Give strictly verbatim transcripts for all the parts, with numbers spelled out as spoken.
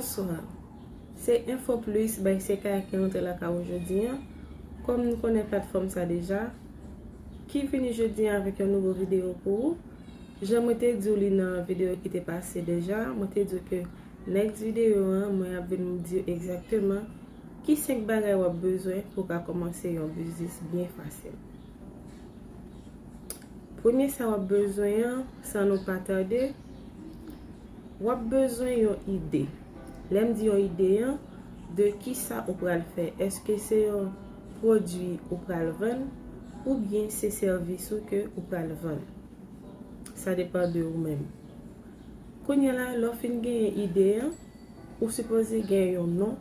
Bonswa. Se Info Plus by Sekaya ki rantre lakay ou jodi an. Kòm nou konnen platfòm sa deja, ki vini jodi an avèk yon nouvo videyo pou ou. Jan mwen te di w li nan videyo ki te pase deja, mwen te di w ke next videyo an, mwen ap vin di w egzakteman ki senk bagay w ap bezwen pou w ka kòmanse yon biznis byen fasil. Premye sa w ap bezwen an, san nou pa tande, w ap bezwen yon ide. Lè m di yon ide an, de kisa ou pral fè? Èske se yon pwodui ou pral vann oubyen se sèvis ou ke ou pral vann? Sa depann de ou menm. Kounye a la, lè w fin genyen ide an, ou sipoze gen yon non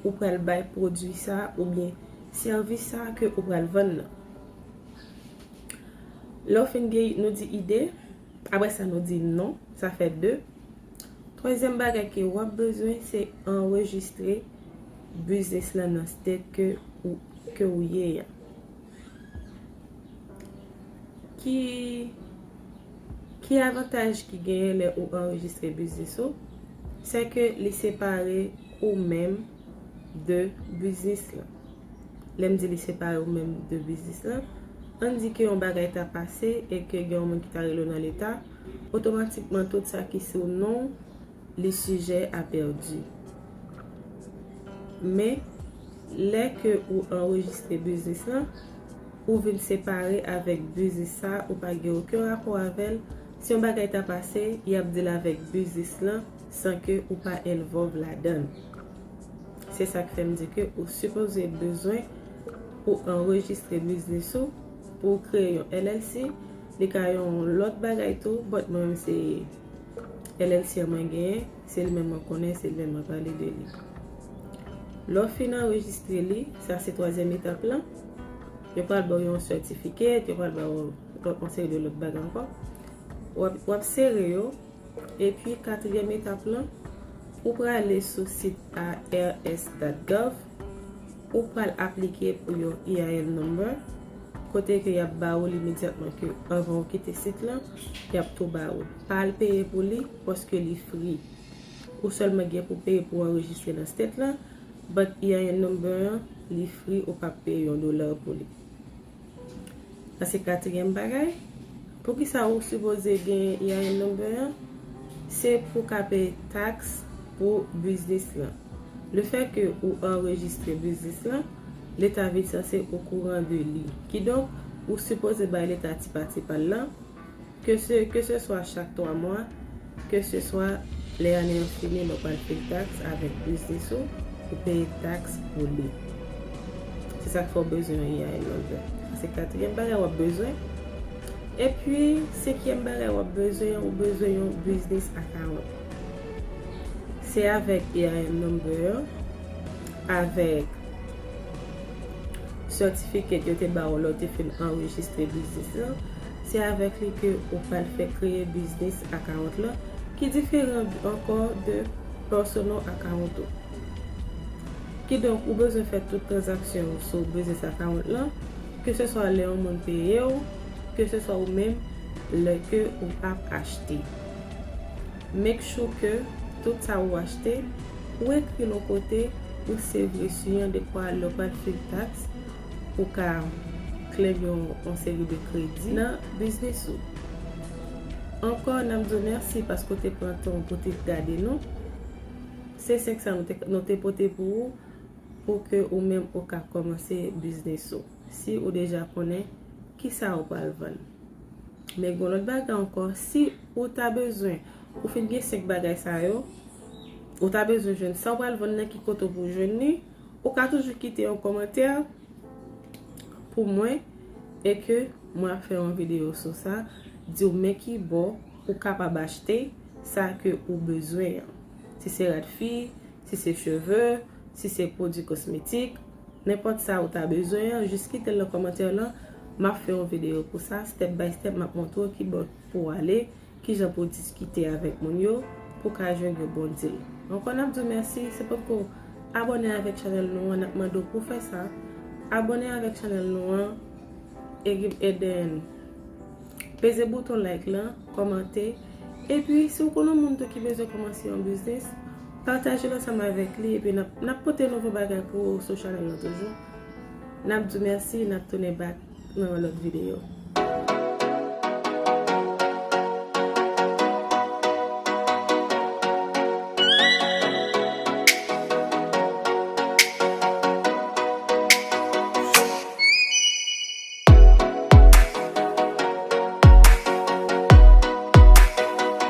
ou pral bay pwodui sa oubyen sèvis sa ke ou pral vann nan. Lè w fin gen, nou di ide, apre sa nou di non, sa fè de. Twazyèm bagay ke w ap bezwen, se anrejistre biznis lan nan state ke ou, ke ou ye a. Ki, ki avantaj ki genyen lè ou anrejistre biznis ou? Se ke li separe ou menm de biznis lan. Lè m di li separe ou menm de biznis lan, ann di ke yon bagay ta pase e ke gen yon moun ki ta rele w nan leta, otomatikman tout sa ki sou non w, li sijè a pèdi. Men, lè ke ou anrejistre biznis lan, ou vin separe avèk biznis sa, ou pa gen okenn rapò avè l. Si yon bagay ta pase, y ap deal avèk biznis lan san ke ou pa involve ladan l. Se sa k fè m di ke ou sipoze bezwen pou anrejistre biznis ou, pou w kreye yon L L C, li ka yon lòt bagay tou, but mwen menm se L L C an mwen genyen, se li menm mwen konnen, se li menm mwen pale de li. Lè w fin anrejistre li, sa se twazyèm etap lan. Yo pral ba w yon certificate, yo pral ba w lòt, yon seri de lòt bagay ankò. W ap, w ap sere yo. Epi katriyèm etap lan, ou prale sou sit I R S dot gov, ou pral aplike pou yon E I N number, kote ke y ap ba ou l imedyatman ke anvan ou kite sit lan, y ap tou ba ou l. Pa al peye pou li, paske li free. Ou sèlman gen pou peye pou anrejistre nan state lan, but E I N number an, li free, ou p ap peye yon dola pou li. Sa se katriyèm bagay. Poukisa ou sipoze gen E I N number an? Se pou ka peye taks pou biznis lan. Le fè ke ou anrejistre biznis lan, leta vin sanse okouran de li. Kidonk, ou sipoze bay leta ti pa ti pa l lan, ke se, ke se swa chak twa mwa, ke se swa lè ane an fini, lè w pral fil taks avèk biznis ou, ou peye taks pou li. Se sa k fè w bezwen yon E I N number. Sa se katriyèm bagay w ap bezwen. Epi, senkyèm bagay w ap bezwen, ou bezwen yon business account. Se avèk E I N number an, avèk certificate yo te ba w lè w te fin anrejistre biznis lan, se avèk li ke ou pral fè kreye business account lan, ki diferan ankò de personal account ou. Kidonk, ou bezwen fè tout tranzaksyon ou sou business account lan, ke se swa lè yon moun peye w, ke se swa ou menm lè ke ou ap achte. Make sure ke tout sa ou achte, ou ekri l yon kote, ou save resi an dekwa lè w pral fil taks, ou ka claim yon, yon seri de kredi nan biznis ou. Ankò, n ap di w mèsi paske w te pran tan w pou te gade nou. Se senk sa nou te, nou te pote pou ou, pou ke ou menm ou ka kòmanse biznis ou. Si ou deja konnen kisa ou pral vann. Men gen yon lòt bagay ankò, si ou ta bezwen, ou fin gen senk bagay sa yo, ou ta bezwen jwenn sa w pral vann nan, ki kote w pou jwenn li, ou ka toujou kite yon kòmantè pou mwen e ke mwen ap fè yon videyo sou sa, di w men ki bò ou kapab achte sa ke ou bezwen an. Si se rad fi, si se cheve, si se pwodui kosmetik, nenpòt sa ou ta bezwen an, jis kite l nan kòmantè lan, m ap fè yon videyo pou sa, step by step, m ap montre w ki bò pou w ale, kijan pou w diskite avèk moun yo, pou w ka jwenn yon bon deal. Ankò, n ap di w mèsi, se potko abòne avèk chanèl nou an, n ap mande w pou w fè sa. Abòne avèk chanèl nou an, e, e then, peze bouton like lan, kòmante. Epi, si w konn yon moun tou ki bezwen kòmanse yon biznis, Pataje l ansanm avèk li, epi n ap, n ap pote nouvo bagay pou ou sou chanèl lan toujou. N ap di w mèsi, n ap tounen back nan yon lòt videyo.